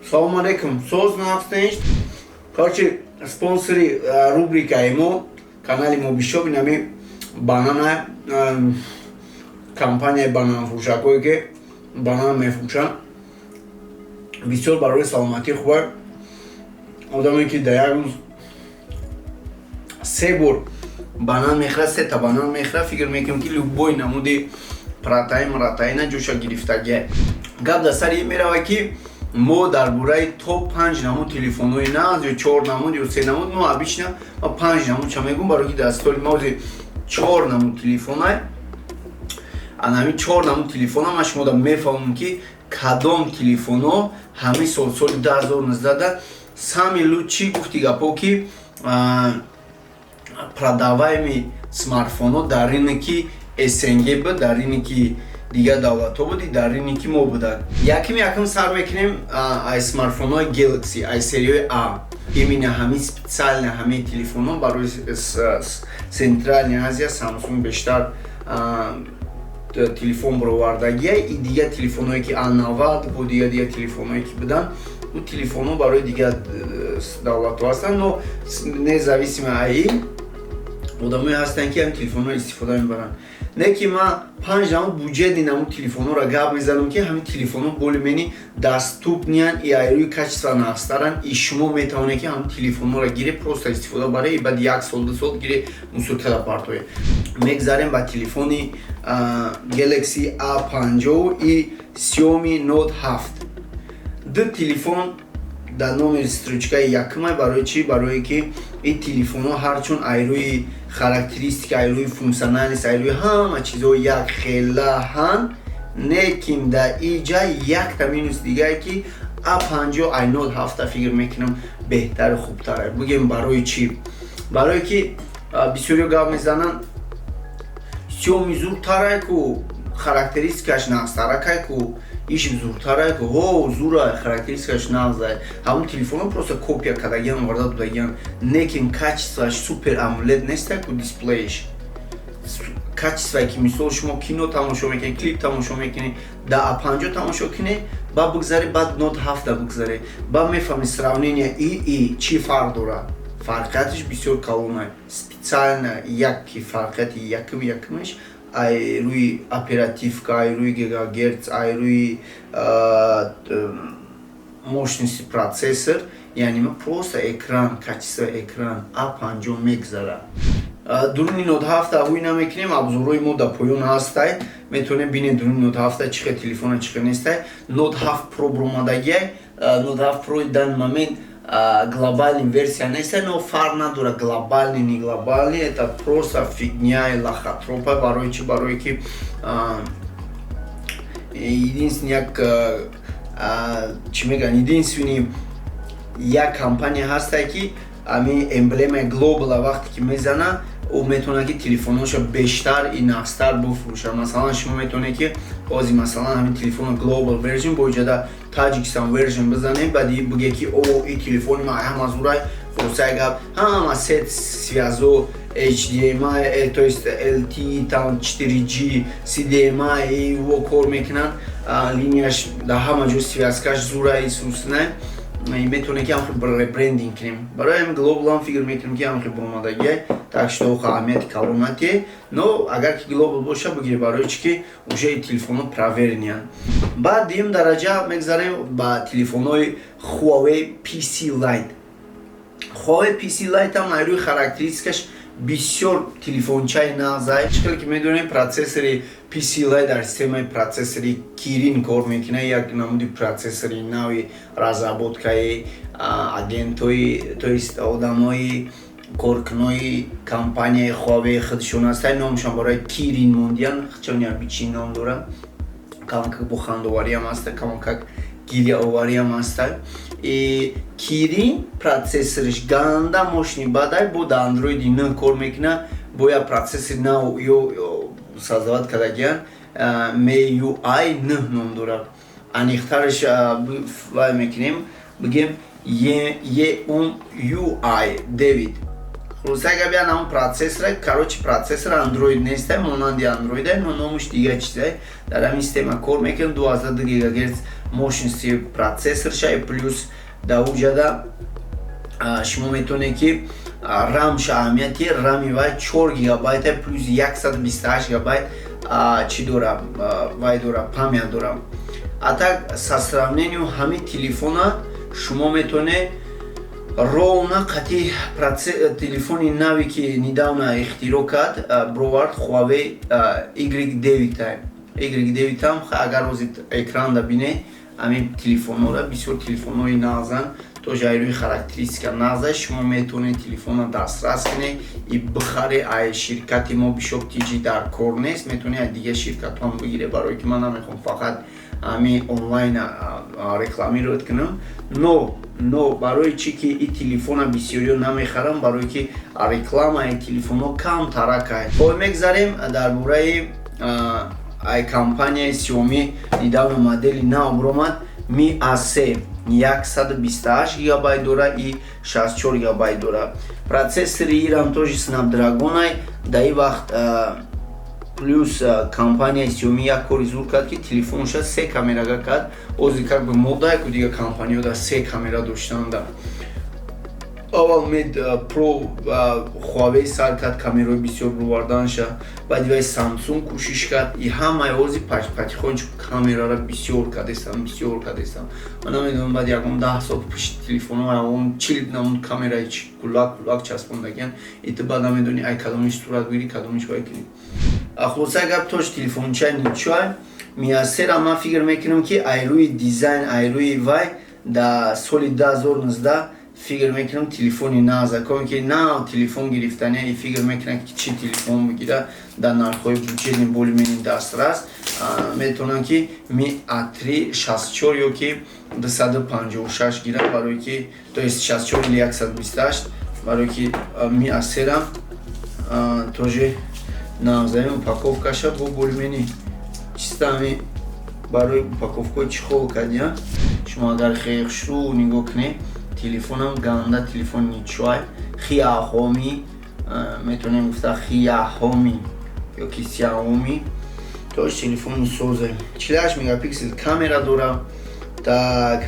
Салому алейкум, соз нафтенш. Короче, спонсори рубрикаи мо, канали Мобишоп, инами банана, компанияи бананфурӯшакое, ки банан мефурӯшанд, бисёр барои саломатӣ хуба. Одаме, ки дар як рӯз се бор банан мехӯрад, сета банан мехӯрад, фикр мекунем, ки любой намуди протеин мратаина ҷоша гирифтагия. Гап дар сари ин меравад, ки мо дар бораи топ панҷ намуд телефонҳои нағз ё чор намуд ё се намуд. Мо обычно ма панҷ намудша мегӯм, барои ки дар столи ма ози чор намуд телефонай. Ана ҳамин чор намуд телефона ман шумода мефаҳмам, ки кадом телефонҳо ҳамин сол, соли 2019, самый лучший, гуфти гапо, ки продаваемый смартфонҳо дар рынки СНГ буд, дар рынки дигар давлатҳо буд, дар рынки мо буданд. Якум сар мекунем ай смартфонҳои Galaxy, ай серияи А. Именно ҳамин специально ҳамин телефонҳо барои Центральная Азия Samsung бештар телефон баровардагия. И дигар телефонҳое, ки А90 бо дигар телефонҳое, ки буданд, ӯ телефонҳо барои дигар давлатҳо ҳастанд. Но независимо аи одамое ҳастанд, ки ҳамин телефонҳо истифода мебаранд. Не ки ман панҷ намуд бюджетный намуд телефонҳоро гап мезанам, ки ҳамин телефонҳо более-менее доступный анд и ай рӯи качество нағзтаранд, и шумо метавонед, ки ҳамин телефонҳоро гире, просто истифода баре и баъд як сол, 2 сол гире, мусоркада партое. Мегзарем ба телефони Galaxy A50 и Xiaomi Note 7. Ду телефон дар номери строчкаи якумай. Барои чӣ? Барое ки ин телефонҳо ҳарчун ай рӯи характеристика, ай рӯи функциональность, ай рӯи ҳама чизҳо як хелаҳанд, лекин дар иҷа якта минус дигае, ки А50 ай Note ҳафта фикр мекунам беҳтару хубтар. Бигем, барои чӣ? Барое ки бисёриё гап мезананд: Xiaomi зуртарай ку, характеристикаш нағзтаракай ку, иш зуртарай ку. Ҳо, зурай, характеристикаш нағзай, ҳамун телефонро просто копия кардагиан, оварда додагиан, лекин качествоаш Super AMOLED нестай ку, дисплеиш качествое, ки мисол шумо кино тамошо мекунед, клип тамошо мекунед, да А50 тамошо кунед, баъд бигзаре, баъд Note ҳафта бигзаре, баъд мефаҳмед сравнение и чӣ фарқ дорад. Фарқияташ бисёр калонай. Специально яки фарқияти якум якумаш ай рӯи оперативка, ай рӯи гигагерц, ай рӯи мощности процессор, яъне просто экран, качество экран А50 мегзарад. Дуруни Note ҳафта ҳуй намекунем, обзорҳои мо дар поён ҳастай, метавонем бинед дуруни Note ҳафта чӣ хел телефона, чӣ хел нестай. Note 7 Pro бромадагиай. Note 7 Pro данный момент глобальный версия нестай, но фарқ надорад, глобальный, не глобальный, это просто фигня и лохотропа. Барои чӣ? Барое ки единственный як, чӣ мегӯянд, единственный як компания ҳастай, ки ами эмблемаи глобала вақте ки мезана, ӯ метавонад, ки телефонҳоша бештар и нағзтар буфурӯшад. Масалан, шумо метавонед, ки ҳозир, масалан, ҳамин телефоно global version бо иҷода Таҷикистон version бизанед, баъди биге, ки о, и телефони ма ҳама зурай. Хулосаи гап, ҳама сет связо, HDMI, то есть LTE, там 4G, CDMA во кор мекунанд, линияш дар ҳама ҷо связкаш зурай, сусна, метавонем, ки ҳамхел брендинг кунем. Барои ҳамин глобал ҳам фикр мекунем, ки ҳамхел бомадагия, так что аҳамияти калонатие. Но агар ки глобал боша, бигирӣ. Барои чӣ ки уже телефонҳо проверенный анд. Баъд дуюм дараҷа мегзарем ба телефонҳои Huawei PC Lite. Huawei PC Lite ҳам ай рӯи характеристикаш бисёр телефончаи нағзай. Чӣ хеле ки медонем, процессори PC Lite дар системаи процессори Kirin кор мекунад, як намуди процессори нави разработкаи агентҳои, то есть одамои коркунои компанияи Huawei худшон ҳастанд. Номшон барои Kirin мондиян, чон бичи ном дорад, камакак бо хандовариам ҳаста, камакак гиряовариам ҳаста. И Kirin процессориш ганда мощный бадай, бо да Андроиди 9 кор мекунад, бо як процессори нав ё создавать кардагиян, MIUI 9 ном дорад. Аниқтараш вай мекунем, бигем EMUI 9. Хулоса гап, я нам процессора, короче, процессор Android нестай, монанди Android, но номуш дига чизай. Дар ҳамин система кор мекунад, 2,2 ГГц мощности процессорша, плюс дар уҷада шумо метавонед, ки рамша, аҳамияти рами вай 4 гигабайта, плюс 128 гигабайт чӣ дора, вай дора, память дора. А так, со сравнению ҳамин телефона шумо метавонед ровно қати телефони нави, ки недавно ихтироъ кард, бровард, Huawei Y9. Y9 ам, агар ҳозир экранда бинед, ҳамин телефонҳоро, бисёр телефонҳои нағзанд, тоже ай рӯи характеристика нағза. Шумо метавонед телефонро дастрас кунед и бихаре. Ай ширкати мо, Бишоп TG, дар кор нест, метавонед ай дигар ширкатҳоам бигире, барое ки ман намехоҳам фақат ҳамин онлайн рекламировать кунам. Но барои чӣ ки и телефона бисёриё намехарам? Барое ки рекламаи телефонҳо камтаракай. Бо мегзарем дар бораи ай компанияи Xiaomi. Недавно модели нав баромад, Mi A3, 128 гигабайт дора и 64 гигабайт дора. Процессори ирам тоже Snapdragon. Дар ин вақт плюс компанияи Xiaomi як кори зур кард, ки телефонша се камерага кард. Ози как бы мода ку дига компаниҳо дар се камера доштанда. Аввал Mate Pro Huawei сар кард камераҳои бисёр бироварданша, баъди вай Samsung кӯшиш кард, и ҳамаи ози потихонечку камерара бисёр кардестам, бисёр кардестам. Ман намедонам, баъд ягон 10 сол пишти телефонҳо ягон 40 намуд камераи кулак кулак часпондагиян, и ту баъд намедонӣ, ай кадомиш сурат бигирӣ, кадомиш вай кунӣ. Хулоса гап, тош телефончаи ничоай Mi A3-ра ман фикр мекунам, ки ай рӯи дизайн, ай рӯи вай, дар соли 2019 фикр мекунам, телефони нағза. Коме ки нав телефон гирифтани и фикр мекунам, ки чӣ телефон бигира дар нархҳои бюджетный, более-менее дастрас, метавонам, ки Mi A3 64 ё ки 256 гирам, барое ки, то есть 64 или 128, барое ки Mi A3 тоже нағзаем. Упаковкаша бо более-менее чисто ҳами барои упаковкаи чехол кардия. Шумо агар хеле хушрӯ нигоҳ кунед, телефонам ганда телефон ничоай. Xiaomi, метавонем гуфта Xiaomi ё ки Xiaomi, тош телефони созе, 48 мегапиксел камера дора. Так,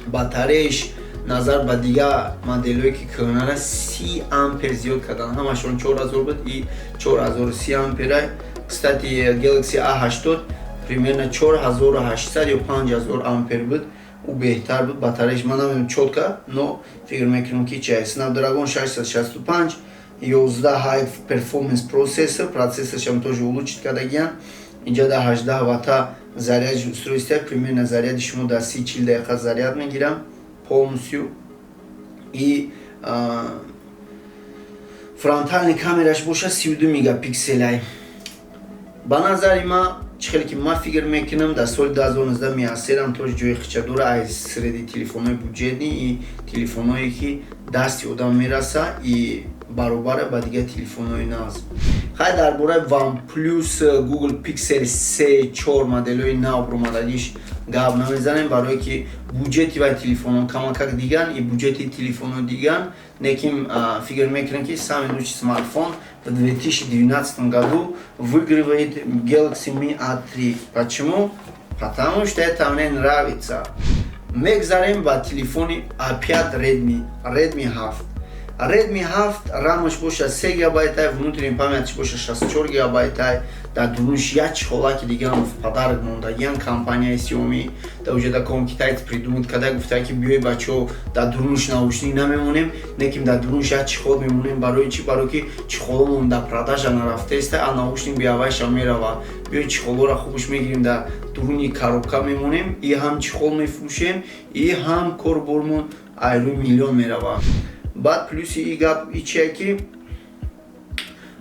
батареяш назар ба дигар моделҳое ки кӯҳнара 30 ампер зиёд кардан. Ҳамашон 4000 буд, и 4030 ампера. Кстати, Galaxy A80 примерно 4800 ё 5000 ампер буд, ӯ беҳтар буд батареяш. Ман намедонам чётко, но фикр мекунам, ки чай Snapdragon 665 11 High Performance процессор, процессоршам тоже улучшить кардагиян. Инҷа да 18 ватта заряд устройства, примерно заряди шумо дар 30-40 дақиқа заряд мегирам полностью. И фронтальный камераш боша 32 мегапикселай. Ба назари ман, чӣ хеле ки ман фикр мекунам, дар соли 2019 Mi A3-рам тоже ҷои хича дора аз среди телефонҳои бюджетный и телефонҳое ки дасти одам мераса и баробара ба дигар телефонҳои нағз. Хай, дар бораи OnePlus, Google Pixel 3, 4, моделҳои нав баромадагиш гап намезанем, барое ки буҷети вай телефонҳо камакак диган и буҷети телефонҳо диган. Лекин фикр мекунам, ки самый лучший смартфон в 2012 году выигрывает Galaxy Mi A3. Почему? Потому что это мне нравится. Мегзарем ба телефони опять Redmi, Redmi 7. Redmi 7 рамаш боша 3 гигабайтай, внутренний памятиш боша 64 гигабайтай. Дар дуруниш як чехолаки дигаам в подарок мондагиан компанияи Xiaomi. Дар уҷа да ком китаец придумать карда, гуфта, ки биёй, бачаҳо, дар дуруниш наушник намемонем, лекин дар дуруниш як чехол мемонем. Барои чӣ? Барои ки чехоломон дар продажа нарафтаеста, а наушник биавайша мерава. Биёй, чехолҳоро хубш мегирем, дар дуруни коробка мемонем, и ҳам чехол мефурӯшем, и ҳам корбормон айрӯи миллион мерава. Баъд плюси и гап и чие, ки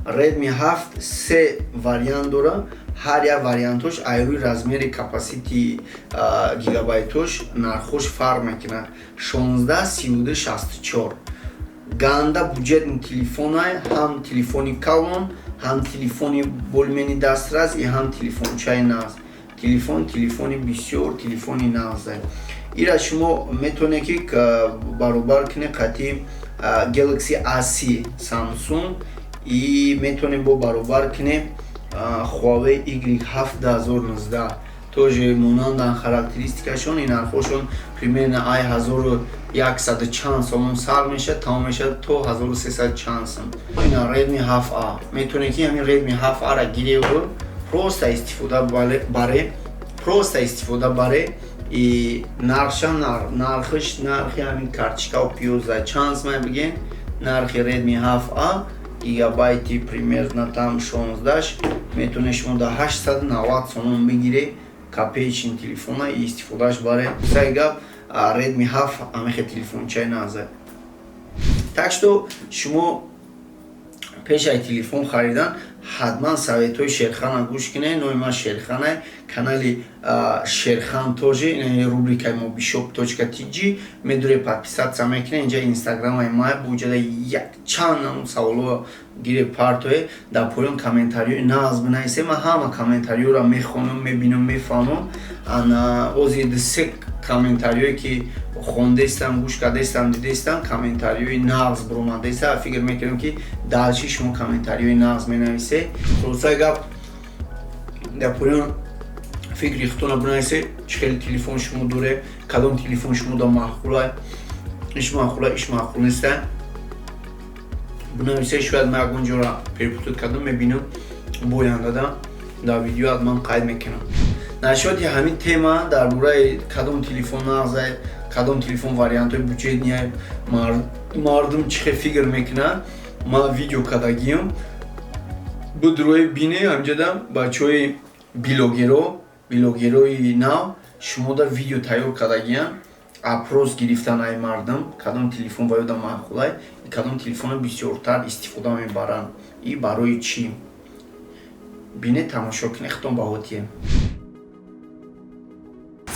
Redmi 7 се вариант дора. Ҳар як вариантош айрӯи размери capacity гигабайтош нархош фарқ мекунад: 16, 32, 64. Ганда бюджетный телефонай, ҳам телефони калон, ҳам телефони более-менее дастрас и ҳам телефончаи нағз. Телефон, телефони бисёр телефони нағзай. Ира шумо метавонед, ки баробар кунед қати Galaxy A30 Samsung и метавонем бо баробар кунем Huawei Y7 2019, тоже монандан характеристикашон и нархошон примерно ай 1100 чанд сомон сар мешавад, тамом мешавад то 1300 чанд сом. Ина Redmi 7A, метавонед ки ҳамин Redmi 7A-ра гиреву просто истифода баре, просто истифода баре. И нархша, нархиш нархи ҳамин карточкау пиёза. Чанд сомай бигем нархи Redmi 7A? Гигабайти примерно там 16 метавонед шумо дар 890 сомон бигире, копеечный телефона, и истифодааш баре. Сай гап, Redmi 7 ҳамихе телефончаи наза. Так что шумо пеш ай телефон харидан ҳатман советҳои Шерхана гӯш кунед. Номи ман Шерхана, канали Шерхан тоже, рубрикаи мобишоп tg медуре, подписаться мекунед. Инҷа инстаграмаи ма буҷада, якчанд намуд саволо гире партое, дар поён комментариёи нағз бинависе. Ман ҳама комментариёро мехонам, мебинам, мефаҳмам. Ана ози се комментариое ки хондестам, гӯш кардестам, дидестам, комментариёи нағз буромадеста. Фикр мекунам, ки дальше шумо комментариёи нағз менависе. Хулосаи гап, дар поён фикри худтона бинависе, чӣ хеле телефон шумо доре, кадом телефон шумо да маъқула, иш маъқула, иш маъқул неста, бинависе. Шояд ман ягон ҷора перепутать кардам, мебинам, бояндада дар видео ҳатман қайд мекунам. Нашоди ҳамин тема дар бораи кадом телефон нағзай, кадом телефон вариантҳои бюджетный, мардум чӣ хел фикр мекунад, ман видео кардагиам. Будрои бине, ҳамҷада бачаҳои блогеро, блогерои нав шумода видео тайёр кардагиам, опрос гирифтан ай мардум, кадом телефон ба ёда маъқулай, кадом телефонро бисёртар истифода мебаранд и барои чӣ. Бине, тамошо кунед, худтон баҳотием.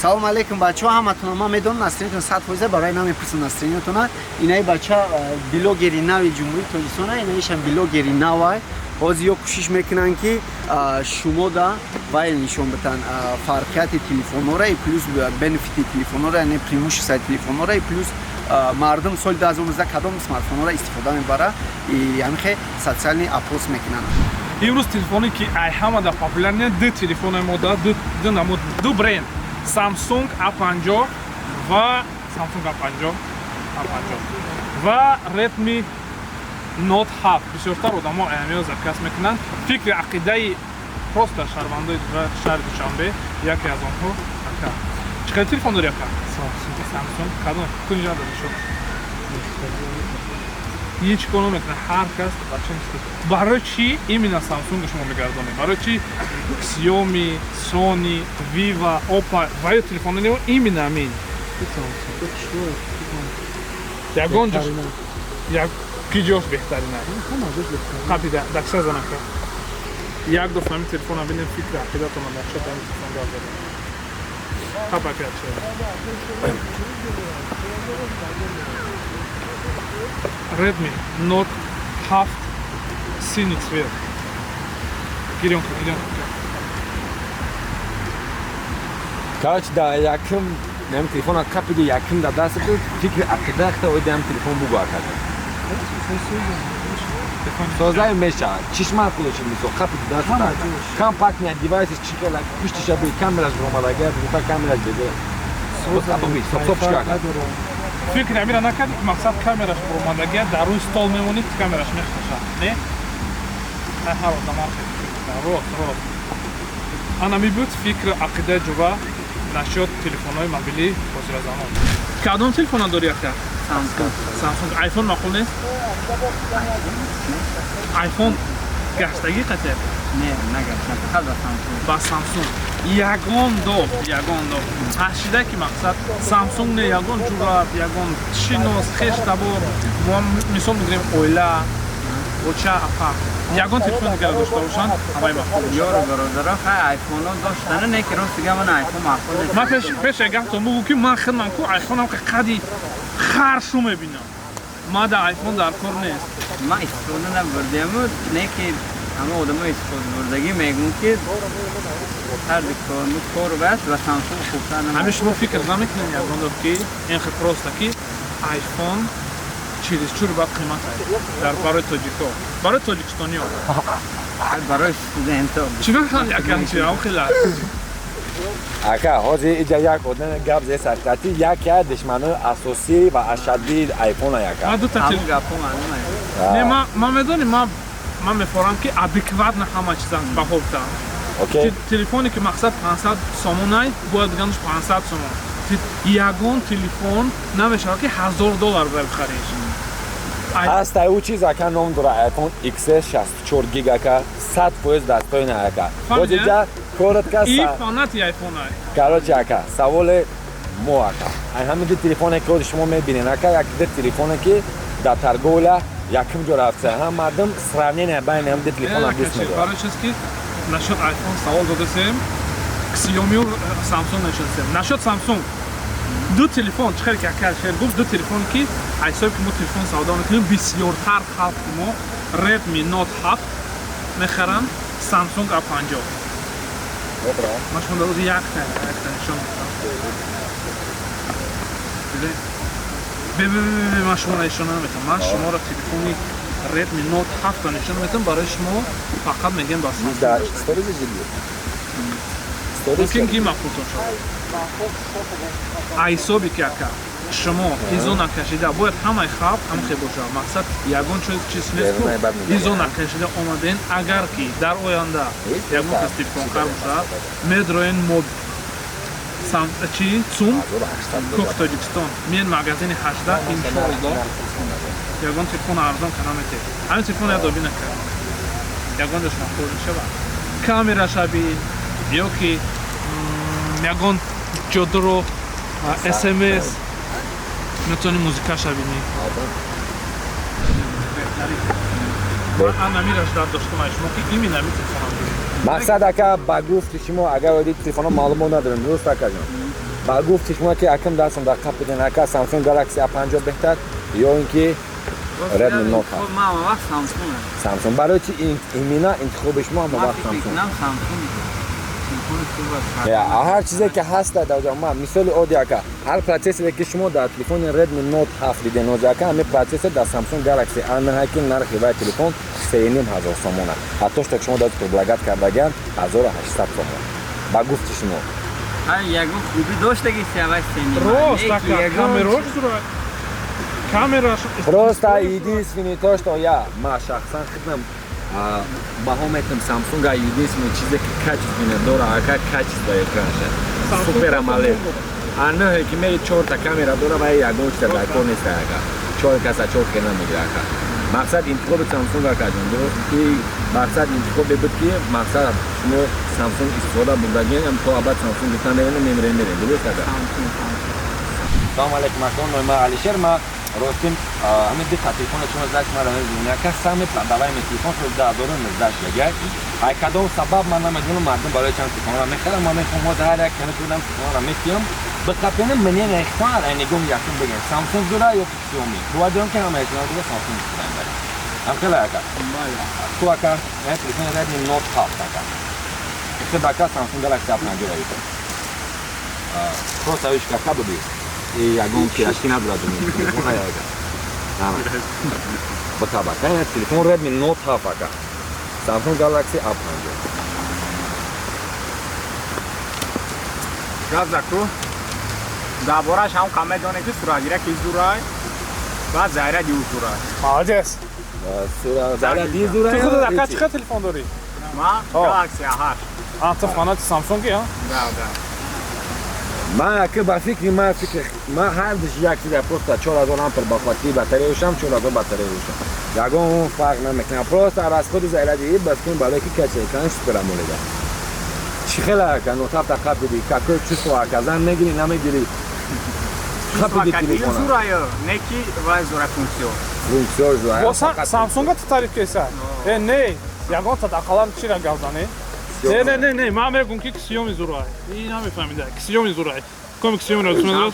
Салом алейкум, бачаҳо, ҳаматона. Ман медонам, настроениятон 100%, барои намепурсам настроениятона. Инаи бача блогери нави Ҷумҳурии Тоҷикистона, инаишам блогери навай. Ҳозир ё кӯшиш мекунанд, ки шумо да вай нишон битан фарқияти телефонҳоро и плюс бенефити телефонҳоро, яъне преимуществои телефонҳоро, и плюс мардум соли 2019 кадом смартфонҳоро истифода мебарад, и ҳамихе социальный опрос мекунанд. Имрӯз телефоне ки ай ҳамада популярный, ду телефоне мо да, ду намуд, ду бренд: Samsung A50 ва Samsung A50, A50 ва Redmi Note 7. Бисёртар одамо аями заказ мекунанд. Фикри ақидаи просто шаҳрвандои шаҳри Душанбе, яке аз онҳо ака. Чӣ қадар телефон дори, ака? Samsung. Кадом? Кунҷа дадашо. Ҳеҷ кор намекунад, ҳар кас бача. Барои чӣ именно Samsung шумо мегардонед? Барои чӣ Xiaomi, Sony, Vivo, Oppo ва ё телефони не, именно амин? Ягон ҷош, як ки ҷош беҳтарин аст? Қапида дакша занака, як дафъа ҳамин телефона бинем, фикри ақидатона дар чат ҳамин телефон гап задем. Қапака ча Redmi Note 7, синий цвет. Гирёнка, гирёнка. Короче, да, яким нем телефона капиди, яким да даст фикри ақида хта оид ам телефон бугу, акада. Создай меша, чишма кулоши мисо капиди даст. Компактный девайс, чикела пуштиша би камераш ромадага, бука камераш беде. Соп соп чика. Фикр амира накарди, ки мақсад камераш буромадагия, дар рӯи стол мемонид, камераш мехашад, не? Ҳар одам ҳар хел фикр мекунад. Рост, рост. Ана мебуд фикри ақидаи ҷура насчёт телефонҳои мобилӣ ҳозиразамон. Кадом телефона дори, ака? Samsung. Samsung. iPhone маъқул нест? iPhone гаштагӣ қатъ? Не, нагаштам, фақат ба Samsung. Ба Samsung. Ягон доб, ягон доб. Ҳашида ки мақсад Samsung не, ягон ҷурат, ягон шинос, хеш табор, мо мисол мегирем оила, оча, апа. Ягон телефон дигар дошта бошанд, ҳамаи маъқул. Ёру бародаро хай айфонҳо доштана, не ки рости гап, ман айфон маъқул нест. Ман пеш гаптон бугу, ки ман хидмам ку айфонам ки қади харшу мебинам. Ма да айфон дар кор нест. Ман истифода набурдему, не ки ҳама одамо истифода бурдагӣ мегӯн, ки тарзи кору бас ва Samsung хубтар. Ҳамин шумо фикр намекунед ягон доб, ки ин хел просто ки айфон Чересчур бад қимат дар барои тоҷико, барои тоҷикистониё. Барои студентҳо. Чӣ мехоҳанд, якам чи ам хела. Ака, ҳозир иҷа як одам гап зед сарқати, яке аз душманои асосӣ ва ашаддии айфона, яка. Ман дута Ҳамун гапҳо маълум аст. Не, ман медонӣ, ман мефорам, ки адекватно ҳама чиза баҳо битам. Телефоне ки мақсад 500 сомонай, бояд биганаш 500 сомон. Ягон телефон намешавад, ки 1000 доллар бояд бихариш. Ҳаста ӯ чиз, ака, ном дора iPhone XS 64 гиг, ака, 100% достойна, ака. Фаҳмидӣ? Боз иҷа коротко. И фанати айфонай. Короче, ака, саволе мо, ака, ай ҳамин ду телефоне ки ҳозир шумо мебинед, ака, як ду телефоне ки дар торговля якум ҷо рафта, ҳам мардум сравнение байни ҳам ду телефона дӯст медорад. Барои чиз ки насчет iPhone савол додасем, Xiaomi Samsung нишастем. Насчет Samsung ду телефон, чӣ хеле ки ака шер гуфт, ду телефон ки ҳисоби ки мо телефон савдо мекунем, бисёртар халқи мо Redmi Note 7 мехаранд, Samsung A50. Ман шумо дар рӯзи якта нишон медиҳам. Бибин. Бе, бе, бе, бе, ман шуморо нишон наметам. Ман шуморо телефони Redmi Note 7 нишон метам, барои шумо фақат мегем ба Samsung. Да, сторис ҷиддӣ. Мумкин ки маъқултон шавад. Ҳисоби ки, ака, шумо изо накашида бояд ҳамаи халқ ҳам хел бошад. Мақсад ягон чиз нест ку, изо накашида омаден. Агар ки дар оянда ягон кас телефонкар бошад, медроен мо чи ЦУМ Кӯх Тоҷикистон, меен магазини 18, иншоалло, ягон телефон арзон кара метед. Ҳамин телефон як доби накард, ягон ҷош маъқул мешавад, камера шаби ё ки ягон ҷодуро смс метавонӣ, музикаша бинӣ. Ман анамираш дар доштам ай шумо, ки именно ами телефонам гиред. Мақсад, ака, ба гуфти шумо, агар оиди телефонҳо маълумот надорем, дуруст, акаҷон, ба гуфти шумо ки акм дастам дар қап биден, ака, Samsung Galaxy A50 беҳтар ё ин ки Redmi Note 7? Ман ҳама вақт Samsung. Samsung. Барои чи именно интихоби шумо ҳама Ман вақт фикр Samsung? мекунам, Samsung телефони хуб аст. Я, ҳар чизе ки ҳаста дар ҷо, ман мисоли оддӣ, ака, ҳар процессоре ки шумо дар телефони Redmi Note 7 диден ҳозир, ака, ҳамин процессор дар Samsung Galaxy A9, ки нархи вай телефон 3500 сомона, ҳатто што шумо дар предлагать кардагиан 1800 сомон, ба гуфти шумо. Ҳа, ягон хубӣ доштаги сиавай сени. Рост, ака, камерош зура, камераш. Просто единственный то, что я ма шахсан хидам баҳо метам Samsung, единственный чизе ки качественное дора, ака, качество экранаша Super AMOLED. Анахе ки меги чорта камера дора ва ягон чиза дар кор нест, ака, чор каса чор хела мегира, ака. Мақсад интихоби Samsung, акаҷон, дуруст ки мақсад интихобе буд, ки мақсад шумо Samsung истифода бурдагиам, то абад Samsung гуфтан мерем, мемирем, мерем, дуруст, ака? Салом алейкум, ака, номи ман Алишер. Ма ростим ҳамин диққат телефони шумо значит мара мебинем, ака, самый продаваемый телефон соли 2019 шудагиак. Ай кадом сабаб ман намедонам, мардум барои чанд телефонро мехарам. Ман мехоҳам ҳозир ҳар як кана шудам телефонро метиҳам, биқапенам мнение хитон, ай нигоҳ якум бигем, Samsung зура ё Xiaomi. Бовар дорам, ки ҳамаи шумо дига Samsung истифода мебаред. Ҳам хеле, ака, ку, ака, телефони Redmi Note 7, ака, худ, ака, Samsung Galaxy A50 ро бикун. Просто вишка кабуди ягон кирашки надорад телефон, ака. Бакаба, ака, телефон Redmi Note 7, ака, Samsung Galaxy A50. Гап заку дар бораш ҳам кам медонем, ки суратгира ки зурай ва заряди ӯ зурай. Молодец. Заряди зурай. Ту худат, ака, чӣ хел телефон дорӣ? Ма Galaxy A8. А, ту фанати Samsung, а? Да. Ман, ака, ба фикри ман, фикри ман, ҳар душ як чиза, просто 4000 ампер бақвати батарея ушам, 4000 батарея ушам, ягон фарқ намекунам. Просто расходи заряди ба фикри балое ки каче экран Super AMOLED. Чӣ хела, ака, Note 7 қаб диди, какое чувство, ака, зан мегирӣ, намегирӣ? Қаб диди телефона. Зурай, не ки вай зура, функсио. Функсио зура. Бо Samsung ту тариф кеса э, не, ягон та ақаллан чира гап занӣ. Не, не, не, не, ман мегӯм, ки Xiaomi зурай. И намефаҳмида, Xiaomi зурай. Коми Xiaomi ро дӯст медорад.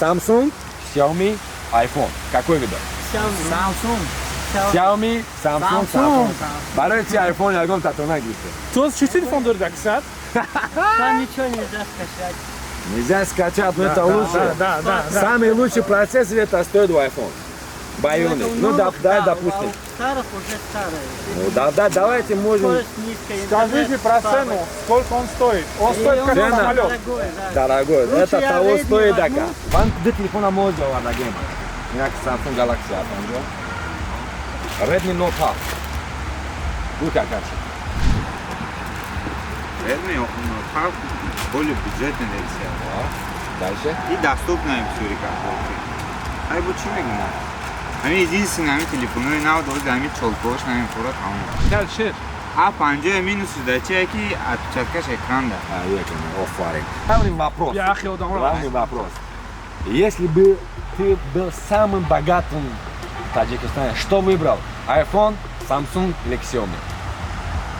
Samsung, Xiaomi, iPhone. Какой выбор? Samsung. Xiaomi, Samsung, Samsung. Барои чи iPhone ягон тато нагирифте? Ту чӣ телефон дорӣ, аксар? Там ничего нельзя скачать. Нельзя скачать, но это лучше. Да. Самый лучший процессор, это стоит в iPhone. Bionic. Это у Ну да, новых, да, а допустим. у старых уже старые. Ну да, давайте можем. Скорость низкая, Скажите интернет про слабый. цену, сколько он стоит? Он И стоит он как Цена. самолет. дорогой, да. Дорогой, Лучше это я того Redmi стоит, возьму. дака. Ман ду телефона можно овардагем. Як Samsung Galaxy A50. Redmi Note 7. Гӯ какачи. Redmi Note 7 более бюджетная версия. Дальше. И доступная бисёри картофи. Ай, бо чӣ мегӯям? Ҳамин единственный ҳамин телефонҳои нав дорад, ҳамин чолкош намехӯрад, тамом. Дальше. А50 минуси да чие, ки отпечаткаш экран да. А, якин, офарин. Главный вопрос. Я ахел. Главный вопрос. Если бы ты был самым богатым в Таджикистане, что выбрал? iPhone, Samsung или Xiaomi?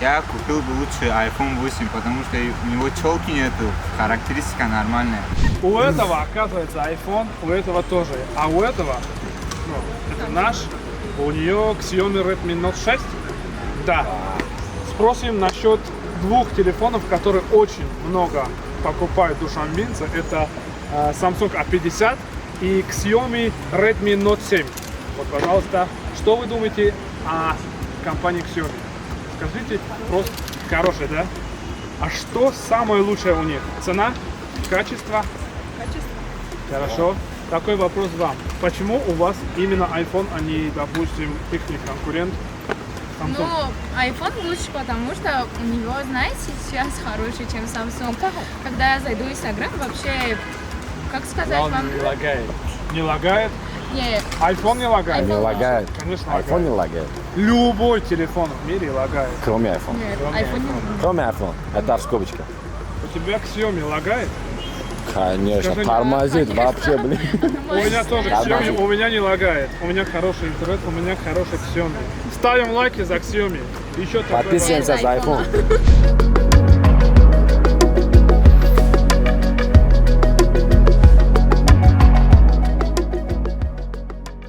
Я купил бы лучше iPhone 8, потому что у него челки нету, характеристика нормальная. У этого, оказывается, iPhone, у этого тоже. А у этого, ну, это наш, у нее Xiaomi Redmi Note 6. Да. Спросим насчет двух телефонов, которые очень много покупают душанбинцы. Это Samsung A50 и Xiaomi Redmi Note 7. Вот, пожалуйста, что вы думаете о компании Xiaomi? Скажите, просто хороший, да? А что самое лучшее у них? Цена? Качество? Качество. Хорошо. Такой вопрос вам. Почему у вас именно iPhone, а не, допустим, их конкурент Samsung? Ну, iPhone лучше, потому что у него, знаете, сейчас хороший, чем Samsung. Когда я зайду в Instagram, вообще, как сказать вам? Не лагает. Не лагает? Не, iPhone не лагает? Не лагает. Конечно, iPhone лагает. не лагает. Любой телефон в мире лагает. Кроме iPhone. Нет, Кроме iPhone не Кроме iPhone. Это в скобочках. У тебя Xiaomi лагает? Конечно, Скажи, тормозит конечно. вообще, блин. У меня тоже Xiaomi, Тормозит. у меня не лагает. У меня хороший интернет, у меня хороший Xiaomi. Ставим лайки за Xiaomi. Еще такой Подписываемся Без за iPhone. iPhone.